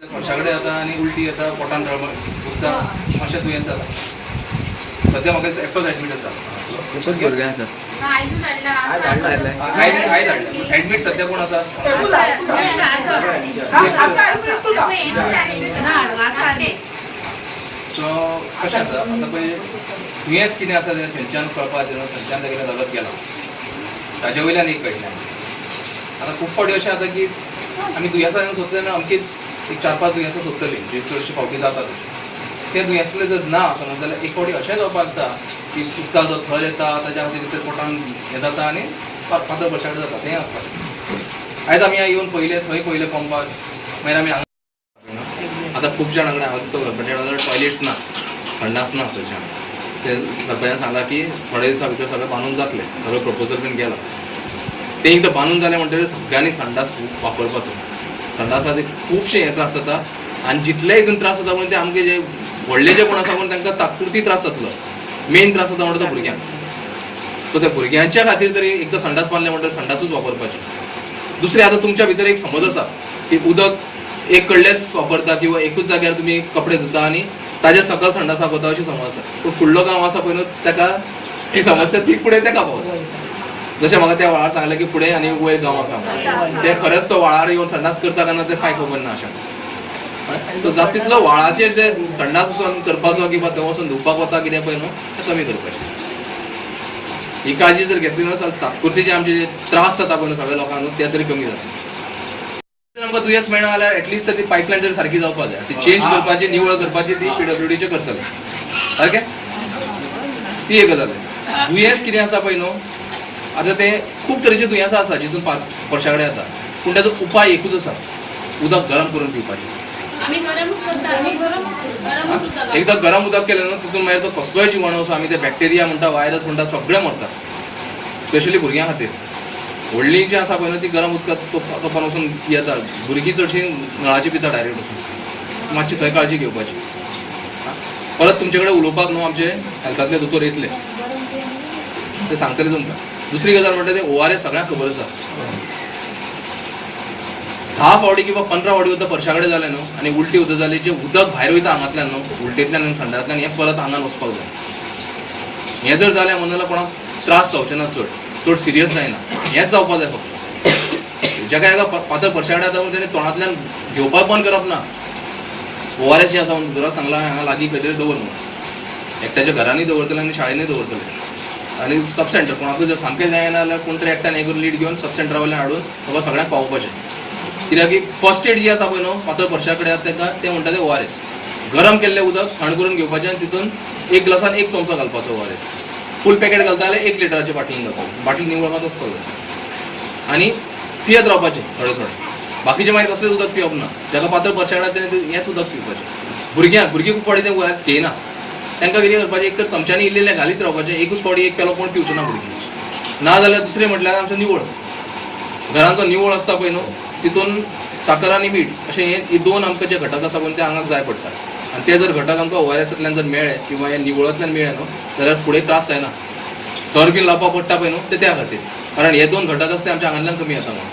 परशा कडेन जाता आनी उलटी येता, पोटान दुखता, अशें दुयेंस जाता. सद्या म्हाका एकटोच एडमीट आसा. भुरगें आसा आयज हाडलें. एडमीट सद्या कोण आसा? सो कशें आसा आतां पळय दुयेंस कितें आसा तें थंयच्यान कळपाचें न्हू, थंयच्यान तेगेलें रगत गेलां ताजे वयल्यान एक कळटलें. आतां खूब फावटी अशें जाता की आमी दुयेंसां सोदता तेन्ना अमकीच एक 4-5 दुयेंसां सोदतलीं जी चडशी फावटी जाता. ते दुयेंसले जर ना समज जाल्यार एक फावटी अशें जावपाक जाता की उदकाचो थर येता ताज्या खातीर भितर पोटान हें जाता आनी पातळ परशा कडेन जाता, तें आसपाक. आयज आमी येवन पयलें थंय पयलें पंपार, मागीर आमी हांगा आतां खूब जाणां कडेन हांव दिसता सरपंचा टॉयलेट्स ना, संडास ना सद्या. ते सरपंचान सांगलां की थोड्या दिसां भितर सगळें बांदून जातलें, सगळें प्रपोजल बीन गेलां. तें एकदां बांदून जालें म्हणटकीर सगळ्यांनी संडास वापरपाचो. संडासाचे खुबशे हे त्रास जाता आनी जितले हितून त्रास जाता म्हणून ते आमचे जे व्हडले जे कोण आसा म्हणून तांकां तात्पुरती त्रास जातलो, मेन त्रास जाता म्हणटा तो भुरग्यांक. सो त्या भुरग्यांच्या खातीर तरी एकदां संडास बांदलें म्हणटकीर संडासूच वापरपाचें. दुसरें आतां तुमच्या भितर एक समज आसा की उदक एक कडलेच वापरता किंवा एकूच जाग्यार तुमी कपडे धुता आनी ताज्या सकल संडासाक वता अशी समज आसा. पूण फुडलो गांव आसा पळय न्हू ताका ही समस्या ती फुडें ताका पावता. जशें म्हाका त्या व्हाळार सांगलें की फुडें आनी वयर गांव आसा, ते खरेंच तो व्हाळार येवन संडास करता काय ना तें कांय खबर ना. अशें सो जाता तितलो व्हाळाचेर जे संडास वचून करपाचो किंवा थंय वचून धुवपाक वता कितें पळय न्हू तें कमी करपाचें. ही काळजी जर घेतली न्हू जाल्यार तात्पुरती जे आमचे जे त्रास जाता पळय न्हू सगळ्या लोकांक न्हू ते तरी कमी जाता. आमकां दुयेंस मेळना जाल्यार एटलिस्ट ती पायपलायन जर सारकी जावपाक जाय, ती चेंज करपाची, निवळ करपाची ती पीडब्ल्यूडीचे करतले. सारकें ती एक गजाल. दुयेंस कितें आसा पळय न्हू आतां तें खूब तरेचे दुयेंसां आसा जितून परशा कडेन जाता, पूण ताजो उपाय एकूच आसा, उदक गरम करून पिवपाचें. एकदां गरम उदक केलें न्हू तितून मागीर तो कसलोय जिवाणू आसा, आमी ते बॅक्टेरिया म्हणटा, व्हायरस म्हणटा, सगळें मरता. स्पेशली भुरग्यां खातीर. व्हडलीं जीं आसा पळय न्हू ती गरम उदकांत तोपान वचून पियेता, भुरगीं चडशीं नळाची पिता डायरेक्ट वचून. मातशी थंय काळजी घेवपाची. परत तुमचे कडेन उलोवपाक न्हू आमचे हेल्थांतले दोतोर येतले, ते सांगतले तुमकां. दुसरी गजाल म्हणटा ते ORS सगळ्यांक खबर आसा. 10 फावटी किंवा 15 फावटी उदक परशा कडेन जालें न्हू आनी उलटी उदक जाली, जें उदक भायर वयता आंगांतल्यान न्हू उलटेंतल्यान आनी संडासांतल्यान हें परत आंगान वचपाक जाय. हें जर जालें म्हणून जाल्यार कोणाक त्रास जावचें ना, चड चड सिरियस जायना, हेंच जावपाक जाय फक्त. जेका एका पातळ परशा कडेन जाता म्हणून तेणें तोंडांतल्यान घेवपाक बंद करप ना. ORS जें आसा म्हणून दोतोराक सांगलां हांगा लागीं खंय तरी दवर म्हणून, एकट्याच्या घरांनी दवरतले आनी शाळेंनी दवरतले. आनी सब सेंटर कोणाकूय जर सामकें जायना जाल्यार कोण तरी एकट्यान एक लीड घेवन सब सेंटरा वयल्यान हाडून बाबा सगळ्यांक पावोवपाचें. कित्याक की फर्स्ट एड जी आसा पळय न्हू पातळ परशा कडेन आसा ताका तें म्हणटा तें ORS. गरम केल्लें उदक थंड करून घेवपाचें आनी तितून एक ग्लासान 1 चमचो घालपाचो ORS. फूल पॅकेट घालता जाल्यार 1 लिटराचें बाटलीन घालपाचें, बाटली निवळ मात वचपाक जाय आनी पियत रावपाचें थोडें थोडें. बाकीचें मागीर कसलेंच उदक पिवप ना. जाका पातळ परशा कडेन तेणें हेंच उदक पिवपाचें. भुरग्यांक, भुरगीं खूब फावटी तें ORS घेयना, तांकां कितें करपाचें एक तर चमच्यांनी इल्लें घालीत रावपाचें, एकूच फावटी एक पेलो कोण पिवचो ना भुरगीं. ना जाल्यार दुसरें म्हटल्यार आमचो निवळ, घरांचो निवळ आसता पळय न्हू तितून साकर आनी मीठ अशें हे दोन आमकां जे घटक आसा पळय ते आंगाक जाय पडटा. आनी ते जर घटक आमकां ORSांतल्यान जर मेळ्ळे किंवा हे निवळांतल्यान मेळ्ळे न्हू जाल्यार फुडें त्रास जायना. सर बीन लावपाक पडटा पळय न्हू ते त्या खातीर, कारण हे दोन घटक आसा ते आमच्या आंगांतल्यान कमी जाता म्हणून.